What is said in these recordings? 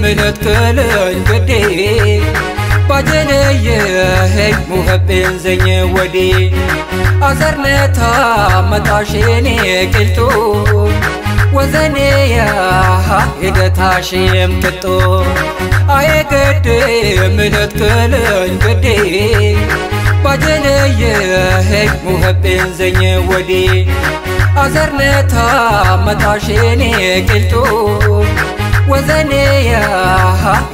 ምንትከለኝ ገዴ ባጀለየ ሙሀቤን ዘኝ ወዴ አዘርነታ መጣሽኔ ቅልጡ ወዘኔያ ሂደታሽም ቅጡ አየገዴ ምንትከለኝ ገዴ ባጀለየ ሙሀቤን ዘኝ ወዴ አዘርነታ መጣሽኔ ቅልጡ ወዘኔያ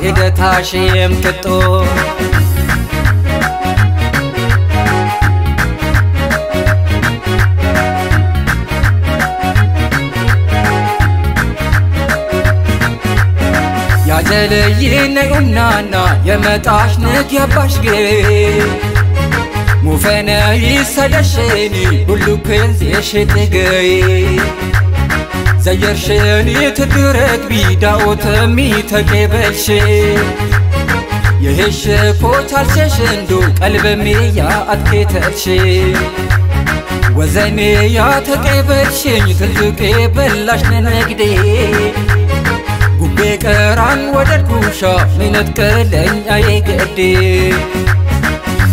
ሂደታሽም ቅጡ ያጀለይነ ኡምናና የመጣሽ ንግ ያባሽ ጌ ሙፈነ ይሰደሽኒ ሁሉ ክንዜሽ ትገይ ዘየርሽኒ ትድረግ ቢዳኦትሚ ተቄበልሽ የሄሽ ኮቻልሸሽ እንዱ ቀልበሜያ አትኬተልሽ ወዘኔያ ተቄበልሽኝ ትልቄ በላሽ ነነግዴ ጉቤ ቀራን ወደድኩሻ ምነት ቀለኝ አይገዴ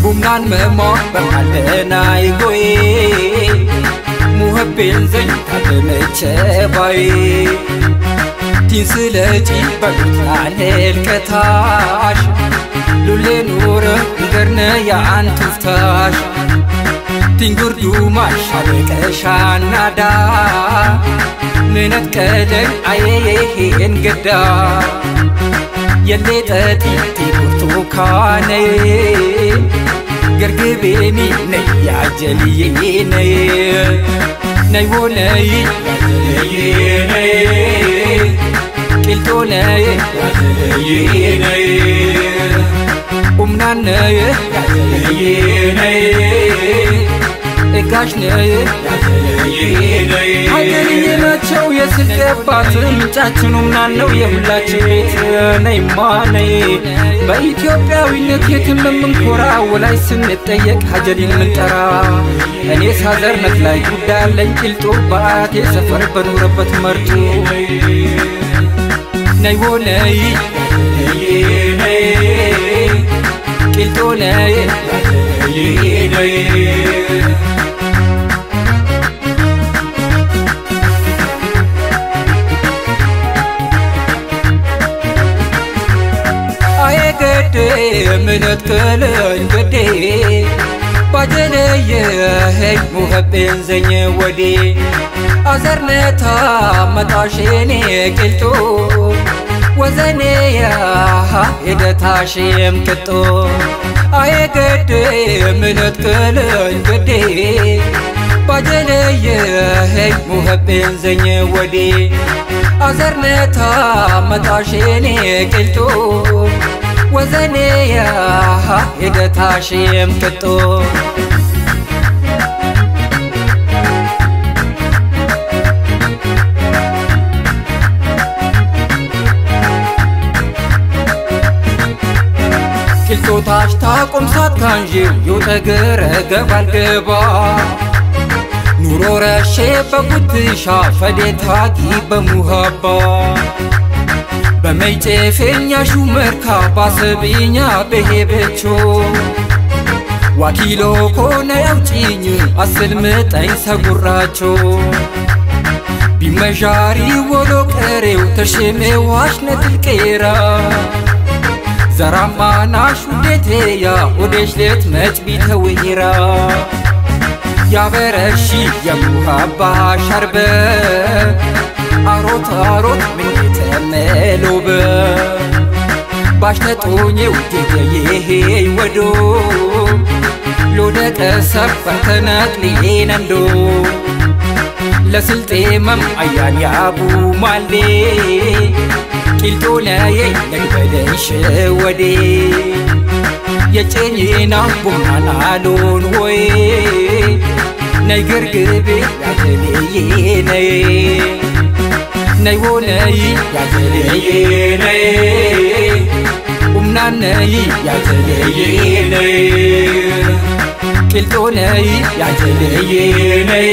ቡምናን መሞ በማለናይ ጎይ ሙሀቤን ዘኝ ታደመቸ ባይ ቲንስለጪ በሉትላኔል ከታሽ ሉሌ ኑረ ንገርነ የአንቱፍታሽ ቲንጉርዱማሽ አበቀሻናዳ ምነት ቀለኝ አየየሄን ገዳ የሌጠጢ ቲቡርቱካኔ ገርግቤኒ ነይ ያጀልዬ ነይ ነይ ወነይ ያጀልዬ ነይ ቂልጦ ነይ ያጀልዬ ነይ ኡምናን ነይ ያጀልዬ ነይ እጋሽ ነይ ያጀልዬ ነይ ሀገርዬ ናቸው የስልጤ አባት ምንጫችን ኡምናን ነው የሁላችን ቤት ነይማ ነይ በኢትዮጵያዊነት የትም የምንኮራ ወላይ ስንጠየቅ ሀጀሊን ምንጠራ እኔ ሳዘርነት ላይ ጉዳይ አለኝ ቂልጦ በአያቴ ሰፈር በኖረበት መርጦ ነይ ወነይ ነይ ቂልጦ ነይ ነይ አየገዴ ምንትከለኝ ገዴ ባጀለየ ሙሀቤን ዘኝ ወዴ አዘርነታ መጣሽኔ ቅልጡ ወዘኔያ ሂደታሽም ቅጡ አየገዴ ምንትከለኝ ገዴ ባጀለየ ሙሀቤን ዘኝ ወዴ አዘርነታ መጣሽኔ ቅልጡ ወዘኔያ ሂደታሽም ቅጡ ቅልጦታሽ ታቆምሳት ካንዢው ዮጠገረ ገባልገባ ኑሮ ረሼ በጉትሻ ፈዴታጊ በሙሃባ በመይጨፌኛ ሹመርካ ባሰብኛ በሄበቾ ዋኪሎ ኮነ ያውጪኝ አስልምጠኝ ሰጉራቾ ቢመዣሪ ወሎ ቀሬው ተሽሜ ዋሽ ነትልቄራ ዘራማናሽ ውዴቴያ ወደሽ ሌት መጭ ቢተውሂራ ያበረሺ የሙሃባ ሸርበ አሮት አሮት ምን ተመሎበ ባሽተጦኝ ውዴቴ ወዶ ሎደቀ ሰፈተነቅሊን እንዶ ለስልጤ መም አያን ያቡ ማሌ ቂልጦ ነየ ነግበለሽ ወዴ የጨኝና ቡምናን አሎን ወይ ነይ ግርግቤ ያጀልዬ ነይ ነይ ወነይ ያጀልዬ ነይ ኡምናን ነይ ያጀልዬ ነይ ቂልጦ ነይ ያጀልዬ ነይ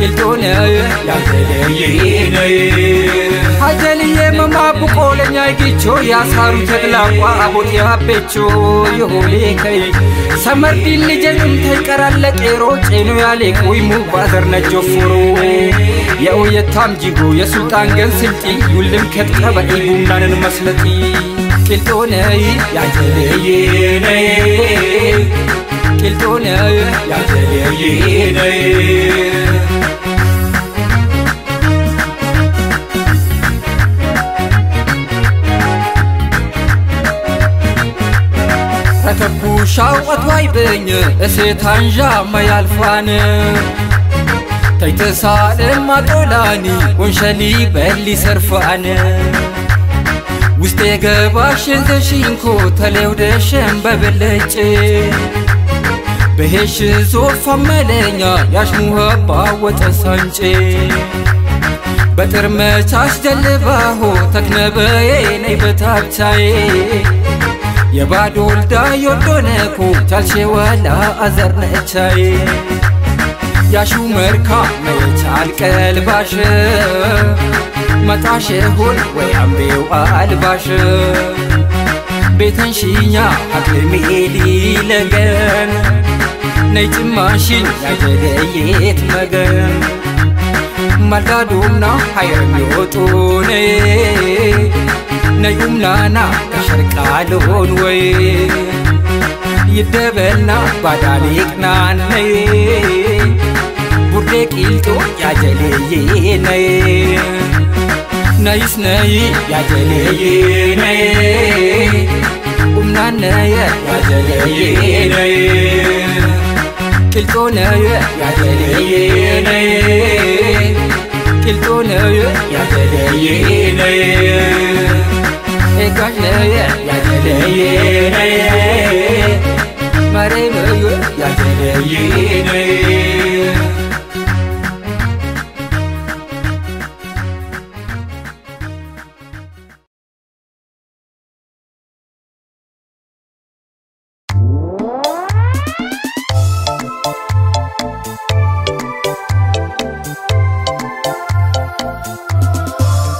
ቂልጦ ነይ ያጀለዬ ነይ አጀልዬ መማብቆ ለኛ ይግቾ ያሳሩ ተግላቋ አቦት ያቤቾ የሆሌ ከይ ሰመርዲ ልጀንም ተይቀራለ ቄሮ ጬኑ ያሌ ቁይሙ ባዘር ነጆፍሮ የኦየታም ጂጎ የሱልጣን ገን ስልጢ ዩልም ከጥቀበኢ ቡምናንን መስለጢ ቂልጦ ነይ ያጀለዬ ነይ ቂልጦ ነይ ያጀለዬ ነይ ረተኩሻው አትዋይበኝ እሴታንዣ መያልፋን ተይተሳለም አጦላኒ ወንሸሊ በሊ ሰርፋን ውስጤ ገባሽን ዘሽንኮ ተሌውደሽን በብልጭ በሄሽ ዞፋ መለኛ ያሽሙኸባ ወጠሳንጭ በጥርመቻሽ ጀልባሆ ተክነበዬ ነይ በታብቻዬ የባዶልዳ ዮዶነኮ ቻልሼ ወላ አዘርነቻዬ ያሹ መርካ መቻል ቀልባሽ መጣሽ ሆን ወይ አምቤው አልባሽ ቤተንሽኛ አቅልሜሊ ለገን ነይ ጭማሽን ያጀለየት መገን ማልዳዶምና ሀይርም ይወጡነ ነይ ኡምናና ከሸርቃልሆን ወይ ይደበልና ባዳሌቅና ነይ ቡርዴ ቂልጦ ያጀለዬ ነይ ነይስ ነይ ያጀለዬ ነይ ኡምናነየ ያጀለዬ ነይ ቂልጦ ነይ ያጀለዬ ነይ ቂልጦ ነይ ያጀለዬ ነይ ኤጋሽ ነይ ያጀለዬ ነይ መሬ ነይ ያጀለዬ